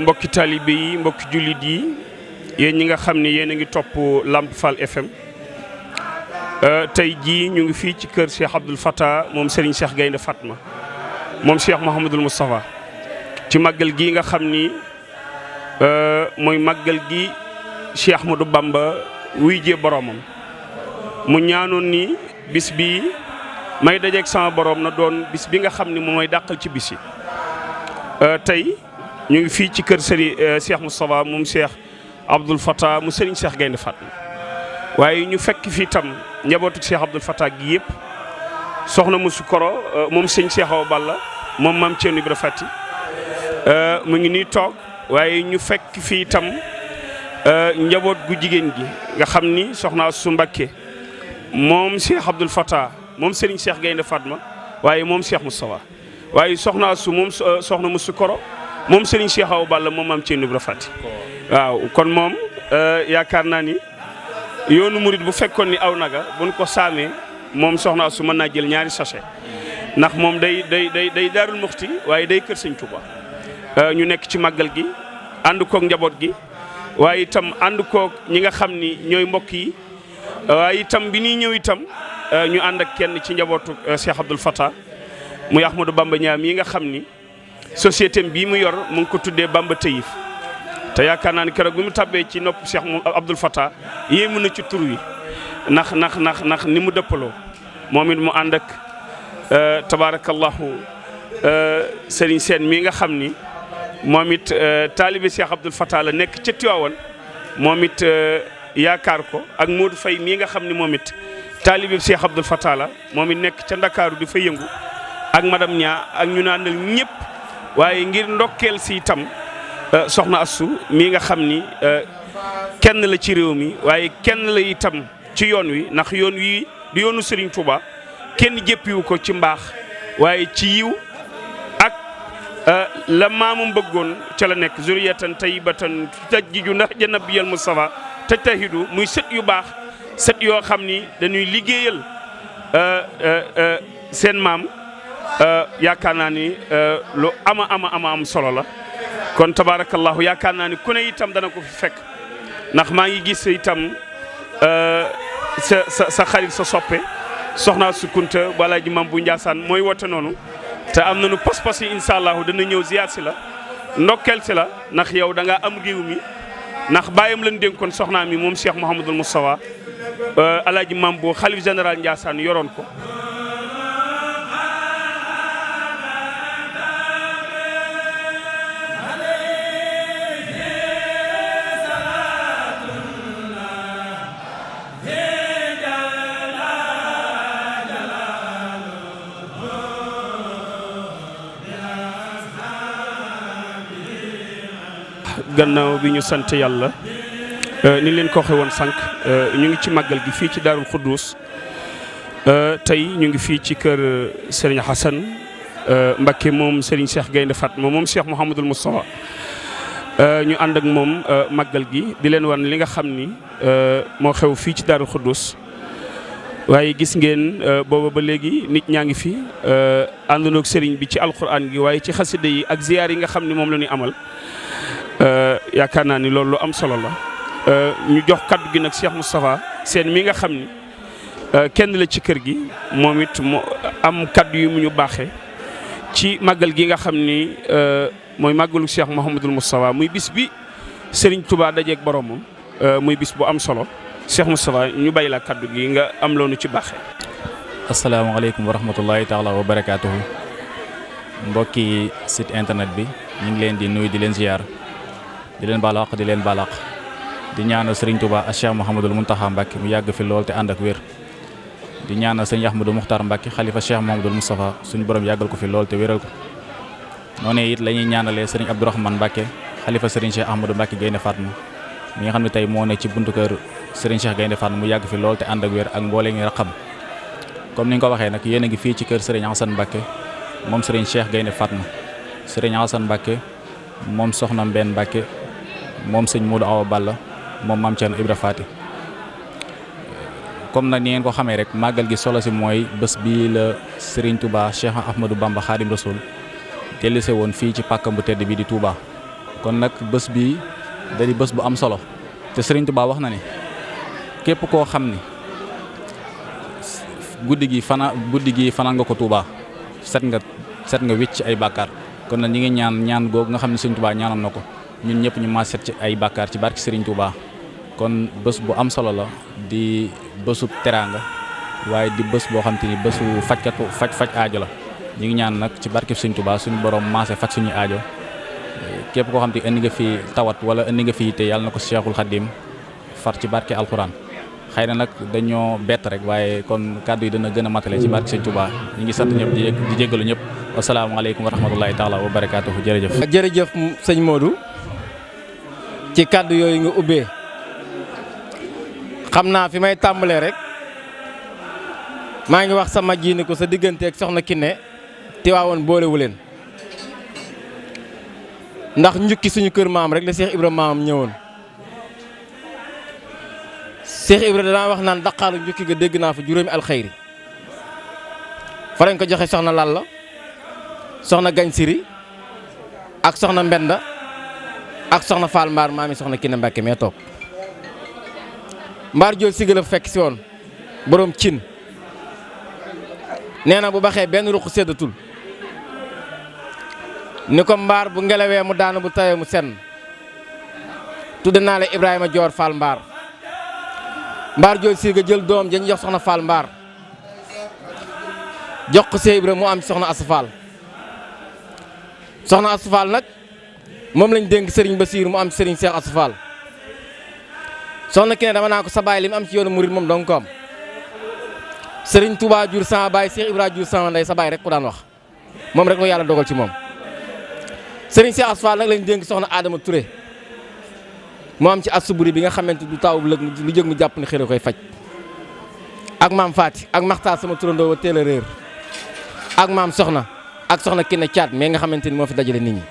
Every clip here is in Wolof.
mbokki taalibe yi mbokki jullit yi yéen ñi nga xam ne yéen a ngi topp Lamp Fall FM tey jii ñu ngi fii ci kër Cheikh Abdoul Fatah moom Serigne Cheikh Gaynde Fatma moom Cheikh Mouhamadul Moustapha ci màggal gi nga xam ni mooy màggal gi Cheikh Ahmadou Bamba wuy jee boromam mu ñaanoon ni bis bi may dajeeg sama borom na doon bis bi nga xam ni moom mooy dàqal ci bis yi tey ñu ngi fii ci kër Serigne Cheikh Moustapha moom Cheikh Abdoul Fatah mu Serigne Cheikh Gaynde Fatma waaye ñu fekk fii tam njabootu Cheikh Abdoul Fatah gi yëpp soxna Musu Koro moom sëñ Cheikh Awa Balla moom maam Thierno Ibra Fati mu ngi nii toog waaye ñu fekk fii tam njaboot gu jigéen gi nga xam ni soxna Asu Mbakke moom Cheikh Abdoul Fatah moom Serigne Cheikh Gaynde Fatma waaye moom Cheikh Moustapha waaye soxna Asu moom soxna Musu Koro moom Serigne Cheikh Awa Balla moom maam Thierno Ibra Fati waaw kon moom yaakaar naa ni yoonu murit bu fekkoon ni aw naga buñ ko saamee moom soxna Asu mën naa jël ñaari sachet ndax moom day Daarul Muxti waaye day kër Sëñ Tuuba ñu nekk ci màggal gi ànd koog njaboot gi waaye itam ànd koog ñi nga xam ni ñooy mbokk yi waaye itam bi ñuy ñëw itam ñu ànd ak kenn ci njabootu Cheikh Abdoul Fatah muy Ahmadou Bamba Ñaam yi nga xam ni société bii mu yor mu ngi ko tuddee Bamba Tayif te yaakaar naa ne keroog bi mu tabbee ci nopp Cheikh Abdoul Fatah yéemu na ci tur wi ndax ni mu dëppaloo moom it mu ànd ak tabaarakallahu Serigne Sène mii nga xam ni moom it taalibe Cheikh Abdoul Fatah la nekk ca Tiwaawan moom it yaakaar ko ak Modou Faye mii nga xam ni moom it taalibe Cheikh Abdoul Fatah la moom it nekk ca Ndakaaru di fa yëngu ak madame Nia ak ñu naan ñëpp. waaye ngir ndokkeel si itam soxna Assu mii nga xam ni kenn la ci réew mi waaye kenn la itam ci yoon wi ndax yoon wi di yoonu Serigne Touba kenn jéppiwu ko ci mbaax waaye ci yiw ak la maamum bëggoon ca la nekk zuriyatan tayyibatan tajju ndax ja nabiyal Mustafa tajtahidu muy sët yu baax sët yoo xam ni dañuy liggéeyal seen maam yaakaar naa ni lu am solo la kon tabaarakallahu yaakaar naa ni ku ne itam dana ko fi fekk ndax maa ngi gis itam sa xarit sa soppe soxna su Kunta wala ji mam bu Njaasaan mooy wote noonu te am nañu pas-pas yi incha allahu dana ñëw ziyaar si la ndokkeel si la ndax yow da nga am réew mi ndax bàyyam lañ dénkoon soxnaa mi moom Cheikh Mouhamadul Moustapha alaaji mam bu xalif général Njaasaan yoroon ko gannaaw bi ñu sant yàlla ni leen ko waxee woon sànq ñu ngi ci màggal gi fii ci Daarul Xuddus tey ñu ngi fii ci kër Serigne Hassan Mbacké moom Serigne Cheikh Gaynde Fatma moom Cheikh Mouhamadul Moustapha ñu ànd ak moom màggal gi di leen wan li nga xam ni moo xew fii ci Daarul Xuddus waaye gis ngeen booba ba léegi nit ñaa ngi fi àndandoo ak Serigne bi ci alquran gi waaye ci xasida yi ak ziyaar yi nga xam ni moom la ñuy amal yaakaar naa ni loolu lu am solo la ñu jox kaddu gi nag Cheikh Moustapha Sène mi nga xam ni kenn la ci kër gi moom it mu am kaddu yu mu ñu baaxee ci màggal gi nga xam ni mooy màggalu Cheikh Mouhamadul Moustapha muy bis bi Serigne Touba dajeeg boromam muy bis bu am solo Cheikh Moustapha ñu bàyyi la kaddu gi nga am loonu ci baaxee. asalaamaaleykum wa rahmatullahi taala wa barakaatuhu mbokki site internet bi ñu ngi leen di nuyu di leen ziar. di leen baal àq di leen baal àq di ñaanal Serigne Touba ak Cheikh Mouhamadul Mountakha Mbacké mu yàgg fi lool te ànd ak wér di ñaanal Serigne Ahmadou Moukhtar Mbacké xalifa Cheikh Mouhamadul Moustapha suñu borom yàggal ko fi lool te wéral ko noonu it la ñuy ñaanalee Serigne Abdourahmane Mbacké xalifa Serigne Cheikh Ahmadou Mbacke Gaynde Fatma mi nga xam ne tey moo ne ci buntu kër Serigne Cheikh Gaynde Fatma mu yàgg fi lool te ànd ak wér ak mboole ngi raqam comme ni nga ko waxee nag yéen a ngi fii ci kër Serigne Assane Mbacke moom Serigne Cheikh Gaynde Fatma Serigne Assane Mbacke moom Soxna Mbène Mbacke moom sëñ Modou Awa Balla moom Mame Thierno Ibra Faty comme nag ni ngeen ko xamee rek màggal gi solo si mooy bés bii la Serigne Touba Cheikh Ahmadou Bamba Khadim Rasoul delluse woon fii ci pàkkam bu tedd bi di Touba kon nag bés bii da di bés bu am solo te Serigne Touba wax na ne képp koo xam ni guddi gi fanaan nga ko Touba set nga wicc ay bàkkaar kon nag ñi ngi ñaan googu nga xam ne Serigne Touba ñaanoon na ko ñun ñëpp ñu ma set ci ay bàkkaar ci barki Serigne Touba kon bés bu am solo la di bésu teraanga waaye di bés boo xam te ni bésu faj aajo la ñu ngi ñaan nag ci barki Serigne Touba suñu borom maase faj suñu aajo képp koo xam te indi nga fi tawat wala indi nga fi te yàlla na ko Cheikhul Khadim far ci barke alxuraan xëy na nag dañoo bett rek waaye kon kàddu yi dana gën a matale ci barke Serigne Touba ñu ngi sant ñëpp di jéggalu ñëpp wasalaamaaleykum wa rahmatullahi taala wa barakaatuhu jërëjëf. jërëjëf sëñ Modou ci kàddu yooyu nga ubbee xam naa fi may tàmbalee rek maa ngi wax sama ji ni ko sa digganteeg soxna Kiné Tiwaawoon boolewu leen ndax njukki suñu kër maam rek la Cheikh Ibra maam ñëwoon Cheikh Ibra danaa wax naan daqaalu njukki ga dégg naa fa juróomi alxayri fa lañ ko joxe soxna Lalla soxna Gañ Siri ak soxna Mbenda ak soxna Fall Mbaar maami soxna Kiné Mbacke mee toog Mbaar Jool Siga la fekk si woon borom cin nee na bu baxee benn ruq seddatul ni ko mbaar bu ngelawee mu daanu bu tawee mu senn tudde naa la Ibrahima Joor Fall Mbaar Mbaar Jool Siga jël doom dañuy jox soxna Fall Mbaar jox ko Cheikh Ibra mu am ci soxna Assa Fall soxna Assa Fall nag moom lañ dénk Serigne Bassirou mu am ci Serigne Cheikh Assa Fall soxna Kiné dama naa ko sa baay li mu am ci yoonu murid moom dong ko am Serigne Touba jur sama baay Cheikh Ibra jur sama ndey sa baay rek ku daan wax moom rek lu yàlla dogal ci moom Serigne Cheikh Assa Fall nag lañ dénk soxna Adama Touré mu am ci asuburi bi nga xamante du taw bu lëg lu jëg mu jàpp ne xëy koy faj ak maam Faati ak Maxtaar sama turandoo wa teel a réer ak maam soxna ak soxna Kiné Caat mais nga xamante ni moo fi dajale nit ñi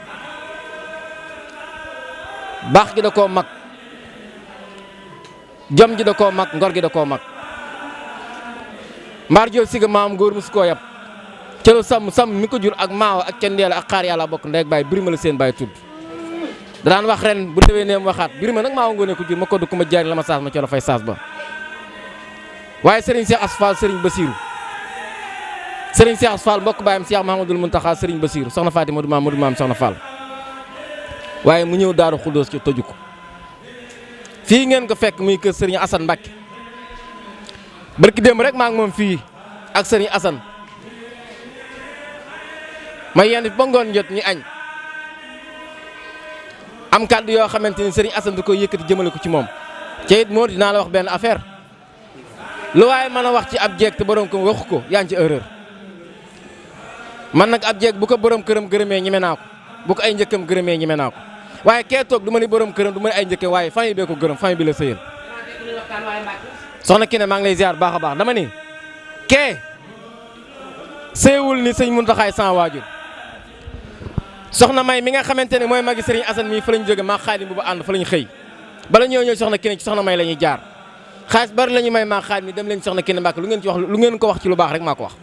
baax gi da koo mag jom ji da koo mag ngor gi da koo mag Mbaar Jool Siga maam góor musu koo yab celo sam mi ko jur ak maawa ak cendeela ak xaar yàlla bokk ndey ak baay birima la seen baay tudd daan wax ren bu déwee neem waxaat birima nag maawa ngoone ko jur ma kodd ku ma jaari la ma saas ma colo fay saas ba waaye Serigne Cheikh Assa Fall Serigne Bassirou Serigne Cheikh Assa Fall mbokk baayam Cheikh Mahamadul Muntaxa Serigne Bassirou soxna Fatima du maam soxna Fall waaye mu ñëw Daaru Xuddoos ci toju ko fii ngeen ko fekk muy kër Serigne Assane Mbacke barki démb rek maa ngi moom fii ak Serigne Assane may yenn ba ngoon jot ñu añ am kàddu yoo xamante ni Serigne Assane du koy yëkkati jëmale ko ci moom te it moo dinaa la wax benn affaire lu waaye mën a wax ci ab jeeg te borom ko waxu ko yaa ngi ci erreur man nag ab jeeg bu ko borom këram gërëmee ñeme naa ko bu ko ay njëkkam gërëmee ñeme naa ko waaye kee toog du ma ni borom këram du ma ni ay njëkkam waaye famille bee ko gërëm famille bi la sëyal soxna Kiné maa ngi lay ziar baax a baax dama ni kee sëywul ni sëñ Muntaxaay sans waajur soxna May mi nga xamante ne mooy magi Serigne Assane mii fa la ñu jóge maa Xaadim bu ba ànd fa la ñu xëy bala ñëw soxna Kiné ci soxna May la ñuy jaar xaalis bari la ñu may maa Xaadim mi dem leen soxna Kiné Mbàkke lu ngeen ko wax ci lu baax rek maa ko wax